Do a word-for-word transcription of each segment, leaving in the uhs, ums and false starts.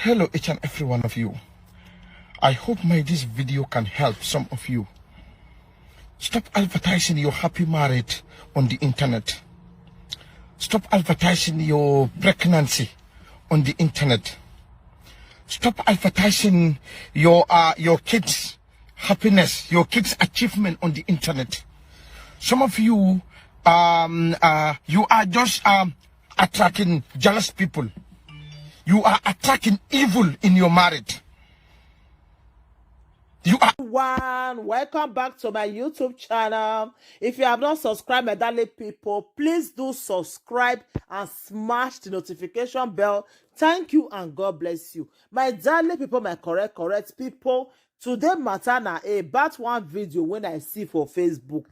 Hello, each and every one of you. I hope my this video can help some of you. Stop advertising your happy marriage on the internet. Stop advertising your pregnancy on the internet. Stop advertising your uh, your kids' happiness, your kids' achievement on the internet. Some of you, um, uh, you are just um, attracting jealous people. You are attracting evil in your marriage. You are One, welcome back to my YouTube channel. If you have not subscribed, my darling people, please do subscribe and smash the notification bell. Thank you and God bless you. My darling people, my correct, correct people, today matter na about one video when I see for Facebook.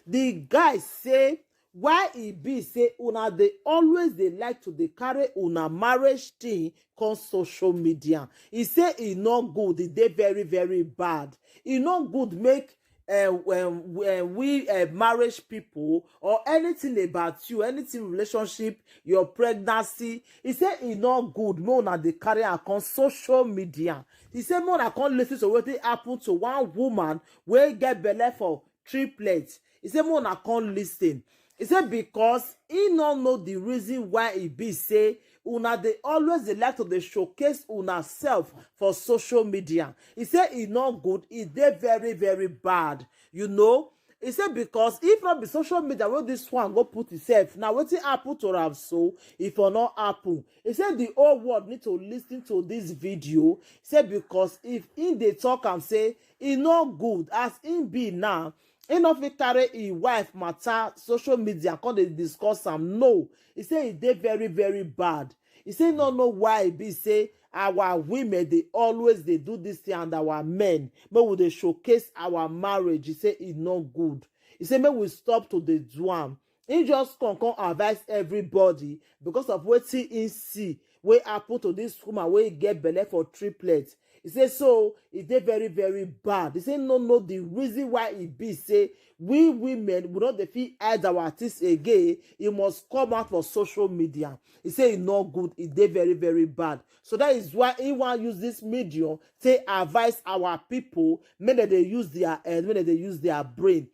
The guy say, why e be say una dey always dey like to dey carry una marriage thing come social media? E say e no good, e dey very, very bad. E no good make uh, when, when we uh, marriage people or anything about you, anything relationship, your pregnancy, e say e no good make una dey carry am come social media. E say make una come listen to wetin happen to one woman wey get belle for triplets. E say make una come listen. E say because e no know the reason why e be say una dey always dey like to dey showcase una self for social media. E say e no good, e dey very, very bad. You know, e say because if not be social media wey this one go put himself, now wetin happen to am so, if e no happen? E say the whole world need to listen to this video. E say because if im dey talk am say e no good as im be now, e no fit carry im wife matter social media come dey discuss am. No, e say e dey very, very bad. E say e no know why e be say our women dey always dey do this thing and our men, make we dey showcase our marriage. E say e no good. E say make we stop to dey do am. He just come come advise everybody because of wetin he see wey happen to this woman wey get belle for triplet. He say so e dey very, very bad. He say no know the reason why e be say we women, we no dey fit hide our things again. E must come out for social media. He say e no good, e dey very, very bad. So that is why he wan use this medium take advise our people, make dem dey use their head, make dem dey use their brain.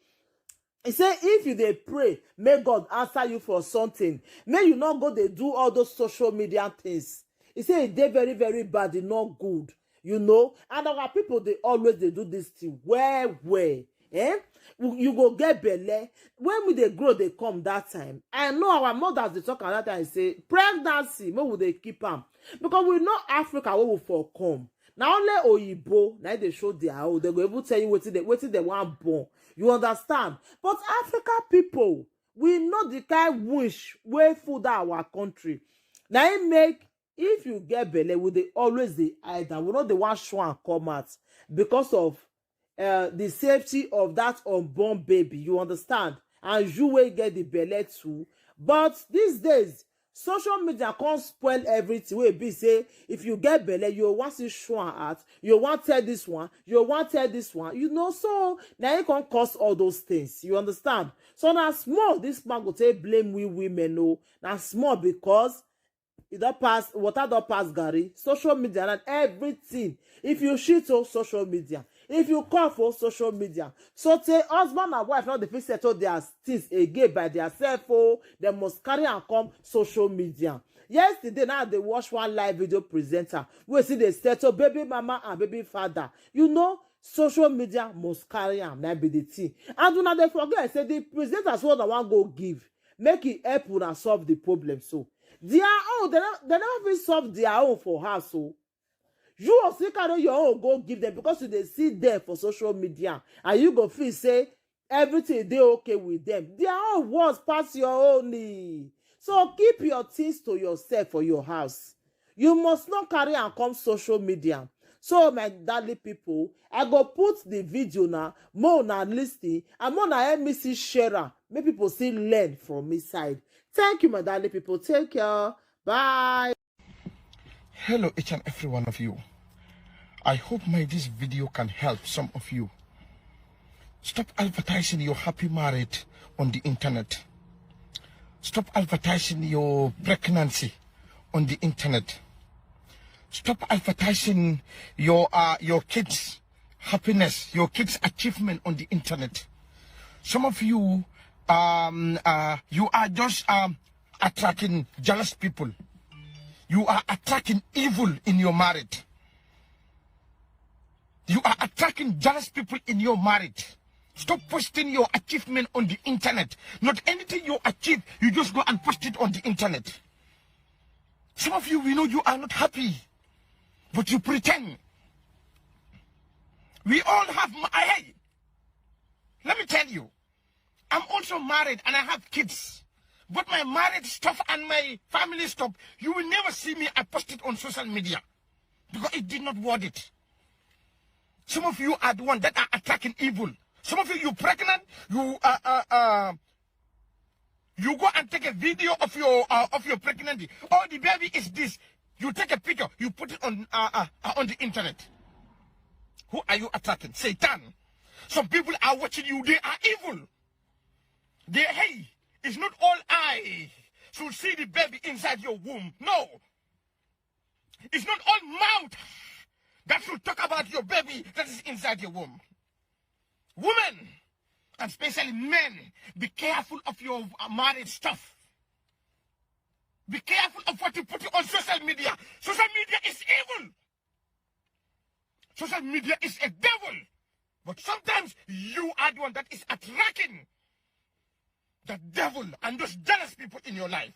He say if you dey pray, make God answer you for something. Make you no go dey do all those social media things. He say e dey very, very bad, e no good. You know, and our people dey always dey do this thing well, well. Eh? You go get belle. When we dey grow, dey come that time. I know our mothers dey talk another time say pregnancy, make we dey keep am, because we know Africa wey we for come. Na only oyibo na dey show their own. They go even tell you wetin they wetin they wan born. You understand? But Africa people, we know the kind wish wey full that our country. Na im make if you get belle, we dey always dey hide am. We no dey wan show am come out because of uh, the safety of that unborn baby. You understand? And you wey get the belle too. But these days, social media come spoil everything. Wey be say if you get belle, you wan see show am out. You wan tell this one. You wan tell this one. You know, so na im come cause all those things. You understand? So na small this man go take blame we women o. Na small because e don pass, water don pass garri. Social media and everything. If you shit o, social media. If you cough o, social media. So tey husband and wife no dey fit settle their things again by their self o, dem must carry am come social media. Yesterday now I dey watch one live video presenter wey still dey settle baby mama and baby father. You know, social media must carry am, na be the thing. And una dey forget say the presenters wey una wan go give, make e help una solve the problem. So their own, they never, they never fit solve their own for house o. You go still carry your own go give them because you dey see them for social media and you go feel say everything dey okay with them. Their own worse pass your own. So keep your things to yourself for your house. You must not carry am come social media. So my darling people, I go put the video now, make una listen, and make una help me see share am, make people still learn from inside. Thank you, my darling people. Take care. Bye. Hello, each and every one of you. I hope my this video can help some of you. Stop advertising your happy marriage on the internet. Stop advertising your pregnancy on the internet. Stop advertising your uh, your kids' happiness, your kids' achievement on the internet. Some of you, um, uh, you are just um, attracting jealous people. You are attracting evil in your marriage. You are attracting jealous people in your marriage. Stop posting your achievement on the internet. Not anything you achieve, you just go and post it on the internet. Some of you, we know you are not happy, but you pretend. We all have. Hey, let me tell you, I'm also married and I have kids. But my marriage stuff and my family stuff, you will never see me. I post it on social media because it did not worth it. Some of you are the one that are attracting evil. Some of you, you pregnant, you uh, uh, uh, you go and take a video of your uh, of your pregnancy. Oh, the baby is this. You take a picture, you put it on uh, uh, uh, on the internet. Who are you attacking? Satan. Some people are watching you. They are evil. They hey, it's not all eye should see the baby inside your womb. No. It's not all mouth that should talk about your baby that is inside your womb. Women, and especially men, be careful of your uh, marriage stuff. Be careful of what you put on social media. Social media is evil. Social media is a devil. But sometimes you are the one that is attracting the devil and those jealous people in your life.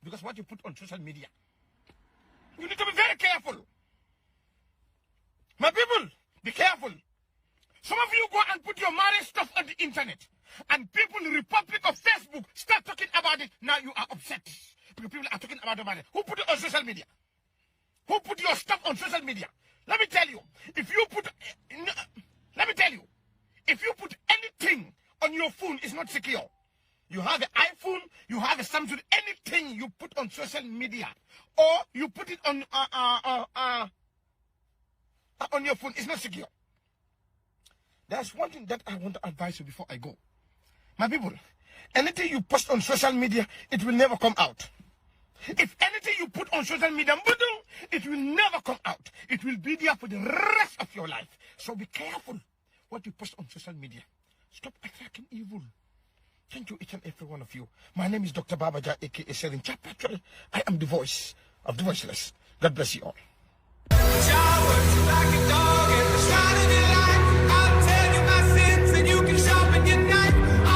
Because what you put on social media, you need to be very careful. My people, be careful. Some of you go and put your marriage stuff on the internet, and people in Republic of Facebook start talking about it. Now you are upset because people are talking about the marriage. Who put it on social media? Who put your stuff on social media? Let me tell you, if you put, eh, n- let me tell you, if you put anything on your phone, it's not secure. You have an iPhone, you have a Samsung, anything you put on social media, or you put it on uh, uh, uh, uh, uh, on your phone, it's not secure. There's one thing that I want to advise you before I go. My people, anything you post on social media, it will never come out. If anything you put on social media, it will never come out. It will be there for the rest of your life. So be careful what you post on social media. Stop attracting evil. Thank you, each and every one of you. My name is Doctor Babaja, A K A Seven Chapatri. I am the voice of the voiceless. God bless you all.